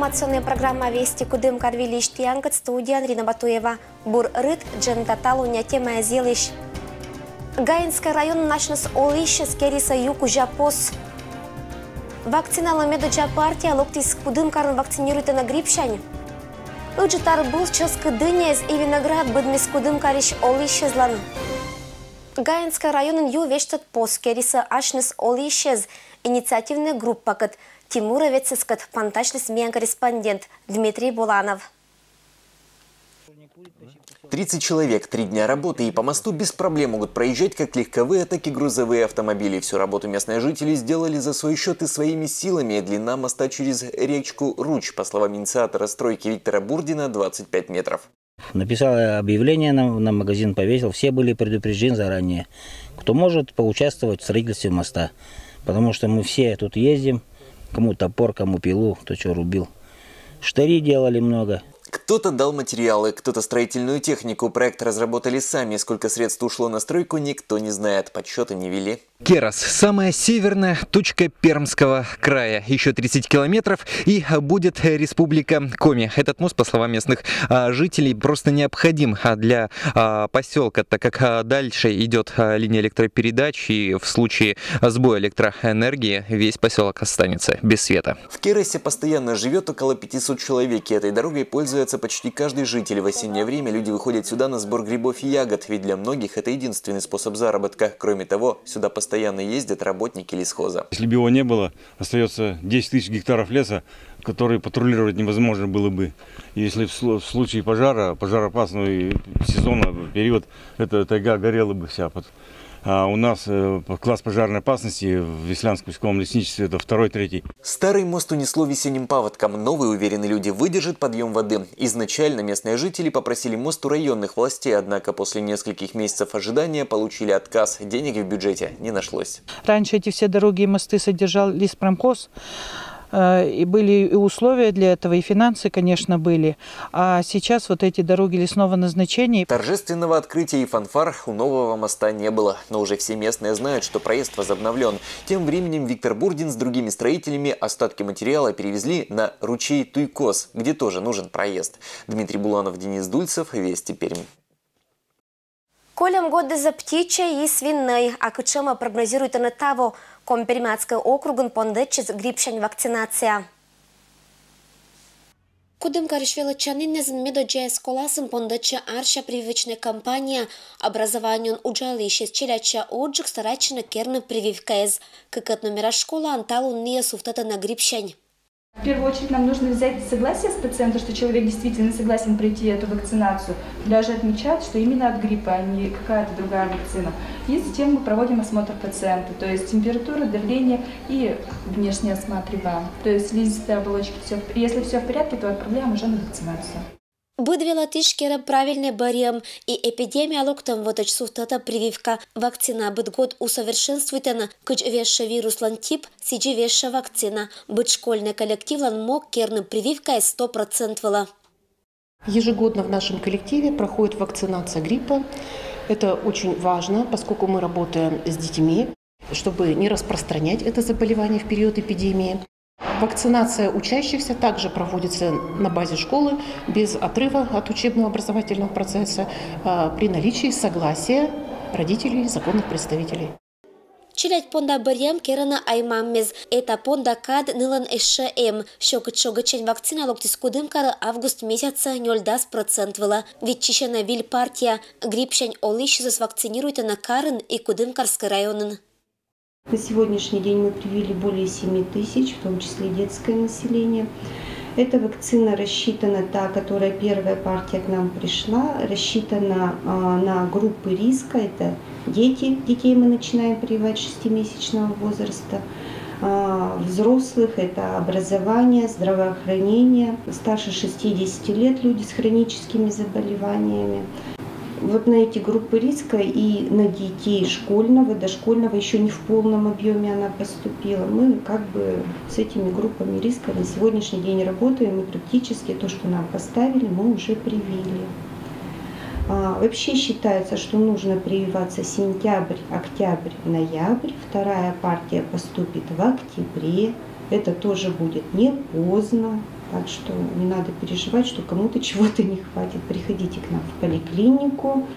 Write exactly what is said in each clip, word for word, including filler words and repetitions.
Информационная программа «Вести» Кудымкар выльысь тіянкӧд, студияын Рина Батуева. Бур рыт, дженьыда талуння темаэз йылысь. Гаинскӧй районын асьныс олісьӧс керисӧ ю кузя пос. Вакциналӧн медодзза партия локтіс Кудымкарын вакцинируйтӧны гриппсянь. Ыджыд арбуз, чӧскыд дыняэз и виноград быдмис Кудымкарысь олісьӧзлӧн. Гаинскӧй районын ю весьтӧд пос керисӧ асьныс олісьӧс инициативнӧй группакӧд, тимуровецыскӧд пантасис миян корреспондент Дмитрий Буланов. Тридцать человек, три дня работы, и по мосту без проблем могут проезжать как легковые, так и грузовые автомобили. Всю работу местные жители сделали за свой счет и своими силами. Длина моста через речку Руч, по словам инициатора стройки Виктора Бурдина, двадцать пять метров. Написал объявление, на, на магазин повесил, все были предупреждены заранее. Кто может поучаствовать в строительстве моста, потому что мы все тут ездим, кому топор, кому пилу, кто что рубил. Штыри делали много. Кто-то дал материалы, кто-то строительную технику. Проект разработали сами. Сколько средств ушло на стройку, никто не знает. Подсчеты не вели. Керас — самая северная точка Пермского края. Еще тридцать километров, и будет Республика Коми. Этот мост, по словам местных а, жителей, просто необходим а, для а, поселка, так как а, дальше идет а, линия электропередач, и в случае сбоя электроэнергии весь поселок останется без света. В Керасе постоянно живет около пятисот человек, и этой дорогой пользуется почти каждый житель. В осеннее время люди выходят сюда на сбор грибов и ягод, ведь для многих это единственный способ заработка. Кроме того, сюда постоянно ездят работники лесхоза. Если бы его не было, остается десять тысяч гектаров леса, который патрулировать невозможно было бы. Если в случае пожара, пожароопасного сезона, период, эта тайга горела бы вся. А у нас э, класс пожарной опасности в Веслянском лесовом лесничестве — это второй, третий. Старый мост унесло весенним паводком. Новый, уверены люди, выдержит подъем воды. Изначально местные жители попросили мост у районных властей, однако после нескольких месяцев ожидания получили отказ. Денег в бюджете не нашлось. Раньше эти все дороги и мосты содержал леспромхоз. Э, и были и условия для этого, и финансы, конечно, были. А сейчас вот эти дороги лесного назначения. Торжественного открытия и фанфар у нового моста не было. Но уже все местные знают, что проезд возобновлен. Тем временем Виктор Бурдин с другими строителями остатки материала перевезли на ручей Туйкос, где тоже нужен проезд. Дмитрий Буланов, Денис Дульцев, Вести Пермь. Кольӧм годдеза птичьӧй и свинӧй. А кутшӧма прогнозируйтӧны таво? Коми-Пермяцкӧй округын пондӧдчис гриппсянь вакцинация. Кудымкарысь велӧдчаніннас медодзза эсколасын пондӧдчӧ арся прививочнӧй кампания. Образованиеын уджалысьяс челядьсянь одзджык старайтчӧны керны прививкаэз. Кыкӧд номера школаын талун нин сувтӧдӧны гриппсянь. В первую очередь нам нужно взять согласие с пациента, что человек действительно согласен пройти эту вакцинацию. Даже отмечать, что именно от гриппа, а не какая-то другая вакцина. И затем мы проводим осмотр пациента, то есть температура, давление и внешне осматриваем. То есть слизистые оболочки, все, если все в порядке, то отправляем уже на вакцинацию. Быд велӧдысь керӧ правильнӧй бӧрйӧм и эпидемия локтӧм вотӧдз сувтӧдӧ прививка. Вакцина быд год усовершенствуйтӧны. Кыдз вежсьӧ вируслӧн тип, сідзи вежсьӧ вакцина. Быд школьнӧй коллективлӧн мог керны прививкаэз сто процент вылӧ. Ежегодно в нашем коллективе проходит вакцинация гриппа. Это очень важно, поскольку мы работаем с детьми, чтобы не распространять это заболевание в период эпидемии. Вакцинация учащихся также проводится на базе школы, без отрыва от учебного образовательного процесса, а, при наличии согласия родителей, законных представителей. Челядь понда бӧрйӧм керӧны ай-маммес. Эта понда кад нылӧн эшшӧ эм. Сё кытшӧгӧдчӧдз вакцина локтіс Кудымкарӧ август месяцын нёльдас процент вылӧ. Виччысьӧны выль партия. Гриппсянь олысьясӧс вакцинируйтӧны карын и Кудымкарскӧй районын. На сегодняшний день мы привили более семи тысяч, в том числе и детское население. Эта вакцина рассчитана, та, которая первая партия к нам пришла, рассчитана а, на группы риска. Это дети, детей мы начинаем прививать шестимесячного возраста, а, взрослых — это образование, здравоохранение, старше шестидесяти лет — люди с хроническими заболеваниями. Вот на эти группы риска и на детей школьного, дошкольного, еще не в полном объеме она поступила. Мы как бы с этими группами риска на сегодняшний день работаем, и практически то, что нам поставили, мы уже привили. А, вообще считается, что нужно прививаться сентябрь, октябрь, ноябрь. Вторая партия поступит в октябре. Это тоже будет не поздно. Так что не надо переживать, что кому-то чего-то не хватит. Приходите к нам в поликлинику.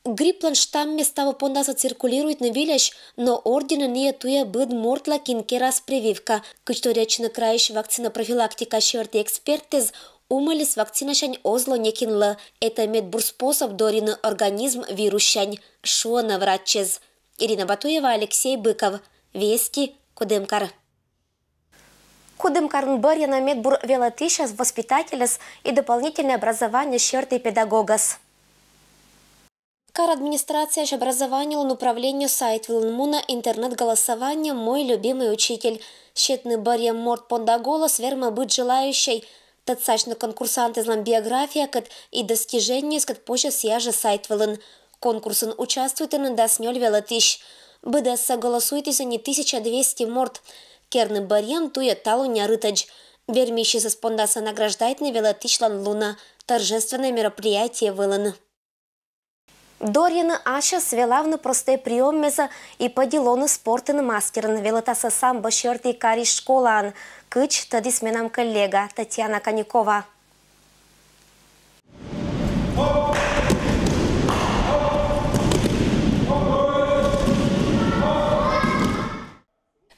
Грипплӧн штаммӧс таво пондасӧ циркулируйтны вильӧсь, но ордйыны найӧ туйӧ быд мортлы, кин керас прививка. Кыдз торйӧдчӧны крайысь вакцина профилактика сьӧрті экспертъяс, умӧльыс вакцинасянь оз ло некинлы. Это медбур способ дорйыны организм вируссянь, шуӧны врачьяс. Ирина Батуева, Алексей Быков, Вести, Кудымкар. Кудымкарын бӧрйӧны медбур велӧтысьяс, воспитательяс и дополнительнӧй образование сьӧрті педагогъяс. Кар администрацияысь образованиелӧн управление сайт вылын мунӧ интернет-голосование «Мой любимый учитель». Сетны бӧрйӧм морт понда голос вермӧ быд желающӧй. Тӧдсасьны конкурсантъяслӧн биографиякӧд и достижениеяскӧд позьӧ сійӧ жӧ сайт вылын. Конкурсын участвуйтӧны дас нёль велӧтысь. Быдӧссӧ голосуйтісны тысяча двести морт. Керны бӧрйӧм туйӧ талуння рытӧдз. Вермисьясӧс пондасӧ награждайтны велӧтысьлӧн лунӧ торжественнӧй мероприятие вылын. Дорйыны асьӧс, велавны простӧй приёмъясӧ и пӧди лоны спортын мастерӧн. Велӧтасӧ самбо сьӧрті карысь школаын, кыдз тӧдіс менам коллега Татьяна Конюкова.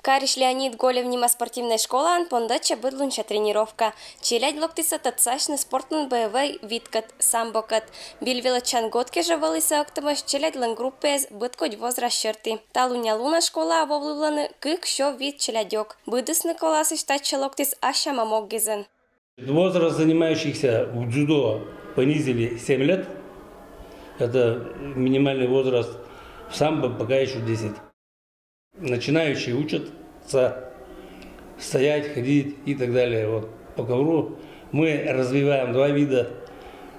Карысь Леонид Голев нима спортивнӧй школаын пондӧдчӧ быдлунся тренировка. Челядь локтісӧ тӧдсасьны спортлӧн боевӧй видкӧд, самбокӧд. Выль велӧдчан год кежӧ вӧлісӧ ӧктӧмӧсь челядьлӧн группаяс быдкодь возраст сьӧрті. Талуння лунӧ школаӧ вӧлӧны кык сё вит челядьок. Быдӧнныс коласысь татчӧ локтіс ас сяма моггизӧн. Возраст занимающихся в дзюдо понизили, семь лет. Это минимальный возраст. В самбо пока еще десять. Начинающие учатся стоять, ходить и так далее. Вот по ковру мы развиваем два вида,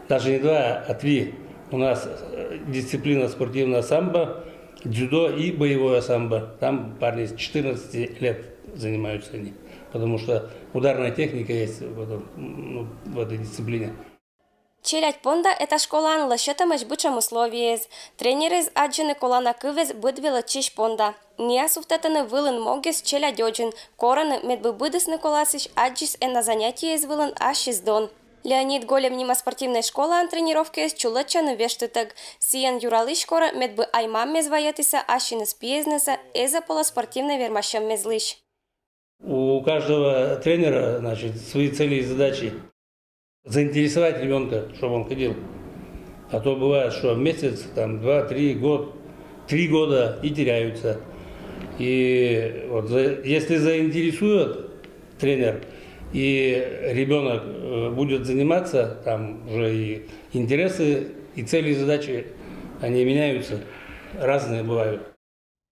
даже не два, а три. У нас э, дисциплина спортивная самбо, дзюдо и боевое самбо. Там парни с четырнадцати лет занимаются они, потому что ударная техника есть в, этом, ну, в этой дисциплине. Челядь понда эта школаын лӧсьӧдӧмӧсь быдсяма условиеяс. Тренерыс аддзӧны колана кывъяс быд велӧдчысь понда. Найӧ сувтӧдӧны вылын могъяс челядь водзын, корӧны, медбы быдӧнныс коласысь аддзис ӧні занятиеяс вылын ассьыс дон. Леонид Голев нима спортивнӧй школаын тренировкаяс чулӧдчӧны вештытӧг. Сійӧн юралысь корӧ, медбы ай-мамъяс вайӧтісӧ ассьыныс пиӧснысӧ, эз-ӧ полӧ спортивнӧй вермасьӧмъяслысь. У каждого тренера, значит, свои цели и задачи. Заинтересовать ребенка, чтобы он ходил. А то бывает, что месяц, там, два, три, год, три года и теряются. И вот за- если заинтересует тренер, и ребенок э, будет заниматься, там уже и интересы, и цели, и задачи, они меняются, разные бывают.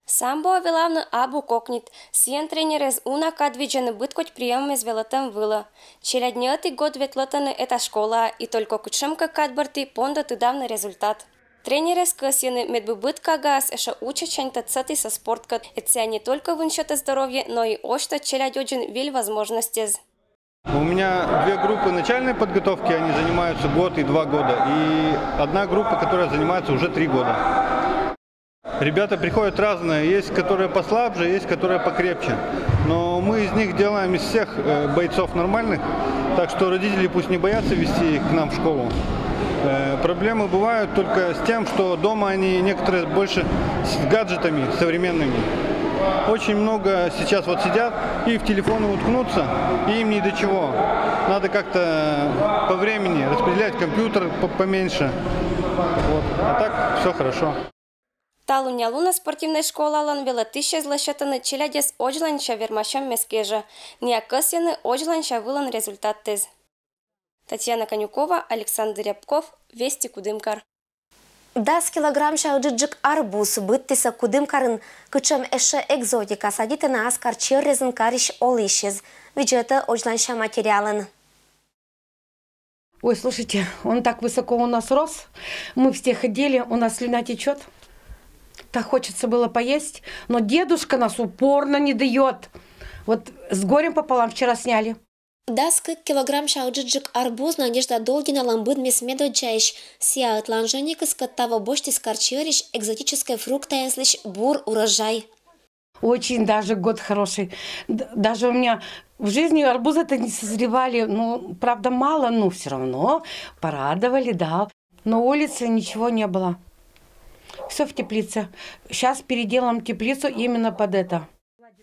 Самбоӧ велавны абу кокнит. Сійӧн тренеръяс уна кад видзӧны быдкодь приёмъяс велӧтӧм вылӧ. Челядь ньӧти год ветлӧны эта школаӧ, и только кутшӧмкӧ кад бӧрти пондӧ тыдавны результат. Тренеръяс кӧсйӧны, медбы быд кагаыс ещӧ учасянь тӧдсӧдісӧ спорткӧд, и сійӧ не только вынсьӧтӧ здоровье, но и осьтӧ челядь водзын выль возможностьяс. У меня две группы начальной подготовки, они занимаются год и два года, и одна группа, которая занимается уже три года. Ребята приходят разные, есть которые послабже, есть которые покрепче. Но мы из них делаем из всех э, бойцов нормальных, так что родители пусть не боятся вести их к нам в школу. Э, проблемы бывают только с тем, что дома они некоторые больше с гаджетами современными. Очень много сейчас вот сидят и в телефоны уткнутся, и им ни до чего. Надо как-то по времени распределять компьютер поменьше. Вот. А так все хорошо. Талуння лунӧ спортивнӧй школалӧн велӧтысьяс лӧсьӧдӧны челядьӧс водзланься вермасьӧмъяс кежӧ. Найӧ кӧсйӧны водзланься вылын результатъяс. Татьяна Конюкова, Александр Рябков, Вести, Кудымкар. Дас килограммся ыджыдджык арбуз быдтісӧ Кудымкарын. Кутшӧм ещӧ экзотика садитӧны ас кар чӧррезын карысь олысьяс, видзӧдӧ водзланься материалын. Ой, слушайте, он так высоко у нас рос, мы все ходили, у нас слюна течет. Так хочется было поесть, но дедушка нас упорно не дает. Вот с горем пополам вчера сняли. Дас кык килограммся ыджыдджык арбуз Надежда Долгиналӧн быдмис медводдзаысь. Сійӧ ӧтлаын жӧникыскӧд таво босьтіс кар чӧрысь экзотическӧй фруктаяслысь бур урожай. Очень даже год хороший. Даже у меня В жизни арбузы-то не созревали, ну, правда, мало, но все равно порадовали, да. На улице ничего не было. Все в теплице. Сейчас переделаем теплицу именно под это.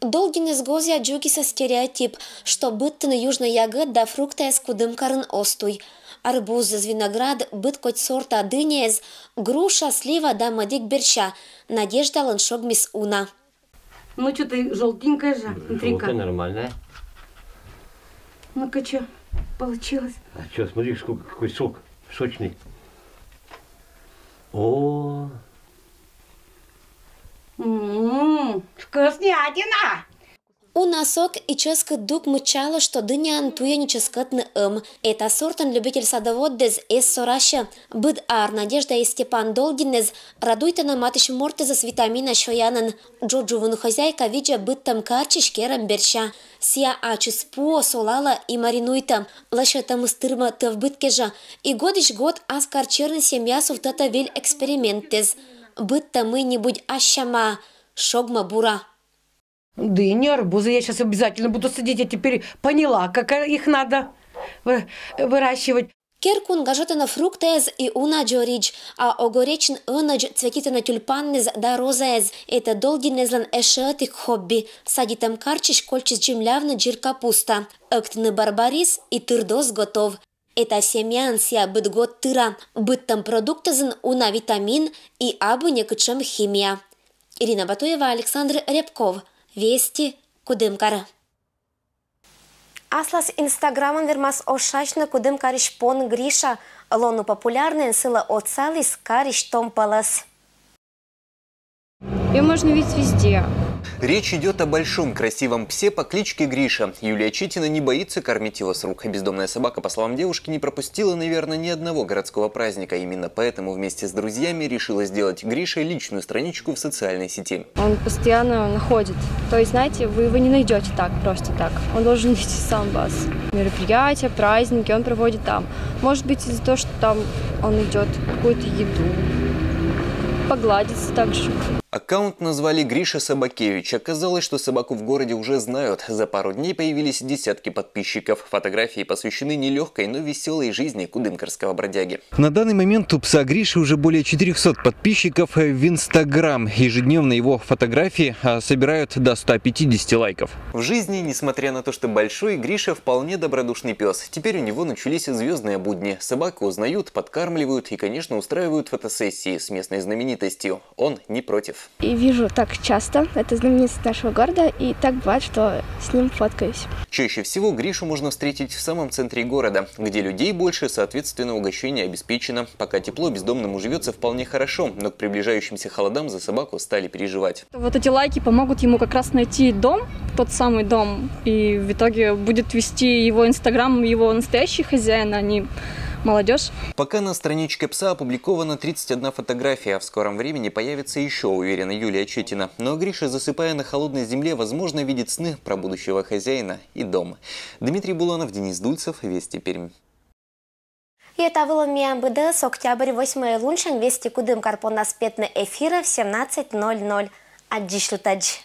Долгинэз гозъя дзугиса стереотип, что быдтыны южнӧй ягӧд да фруктъясӧс Кудымкарын оз туй. Арбузъяс, виноград, быд кодь сорта дыняяс, груша, слива да мӧдик берся. Надеждалӧн шогмис уна. Ну что ты, желтенькая же, смотри-ка. Желтая, нормальная. Ну-ка, что получилось? А что, смотри, сколько, какой сок сочный. О, М, вкуснятина! Уна сок и чӧскыд дук мыччалӧ, что дыняын туйӧн чӧскӧтны эм. Эта сортӧн любитель садоводъяс эз сорасьӧ. Быд ар Надежда и Степан Долгинэз радуйтӧны матысь мортӧс витамина сёянӧн. Джоджувын хозяйка видзӧ быдтӧм карсьысь керӧм берся. Сійӧ ачыс пуӧ, солалӧ и маринуйтӧ. Лӧсьӧдтӧмыс тырмӧ тӧвбыд кежӧ. И годысь год аскар чернь семья сувтӧтӧ виль экспериментъяс. Быдтӧ мый-нибудь ассяма, шогмӧ бура. Дыни, арбузы я сейчас обязательно буду садить. Я теперь поняла, как их надо вы- выращивать. Керкуын гажӧдӧны фруктъяс и уна дзоридз, а огӧречын ӧнӧдз цветитӧны тюльпанъяс да розаяс. Это Долгинэзлӧн эшшӧ ӧтик хобби. Садитӧм карсьысь кольччис дземлявны дзир капуста. Ӧктыны барбарис, и тырдоз готов. Эта семьяын сійӧ быд год тыра. Быдтӧм продуктъясын уна витамин и абу некутшӧм химия. Ирина Батуева, Александр Рябков. Вести, Кудымкар. Аслас инстаграмын вермас ошасьны Кудымкарысь пон Гриша. Лоны популярнӧйӧн сылы отсаліс карысь том пӧлӧс. Ее можно видеть везде. Речь идет о большом красивом псе по кличке Гриша. Юлия Четина не боится кормить его с рук. Бездомная собака, по словам девушки, не пропустила, наверное, ни одного городского праздника. Именно поэтому вместе с друзьями решила сделать Грише личную страничку в социальной сети. Он постоянно находит. То есть, знаете, вы его не найдете так, просто так. Он должен найти сам вас. Мероприятия, праздники он проводит там. Может быть, из-за того, что там он идет какую-то еду, погладиться также. Аккаунт назвали Гриша Собакевич. Оказалось, что собаку в городе уже знают. За пару дней появились десятки подписчиков. Фотографии посвящены нелегкой, но веселой жизни кудымкарского бродяги. На данный момент у пса Гриши уже более четырёхсот подписчиков в Инстаграм. Ежедневно его фотографии а, собирают до ста пятидесяти лайков. В жизни, несмотря на то, что большой, Гриша вполне добродушный пес. Теперь у него начались звездные будни. Собаку узнают, подкармливают и, конечно, устраивают фотосессии с местной знаменитостью. Он не против. И вижу так часто, это знаменитость нашего города, и так бывает, что с ним фоткаюсь. Чаще всего Гришу можно встретить в самом центре города, где людей больше, соответственно, угощение обеспечено. Пока тепло, бездомному живется вполне хорошо, но к приближающимся холодам за собаку стали переживать. Вот эти лайки помогут ему как раз найти дом, тот самый дом, и в итоге будет вести его инстаграм его настоящий хозяин, а не молодежь. Пока на страничке пса опубликована тридцать одна фотография. В скором времени появится еще, уверена Юлия Четина. Но Гриша, засыпая на холодной земле, возможно, видит сны про будущего хозяина и дом. Дмитрий Буланов, Денис Дульцев, Вести Пермь. И это было миян быдӧс. Октябрь восьмӧй лунсянь Вести Кудымкар понна петны эфирӧ в семнадцать ноль ноль. Аддзысьлытӧдз.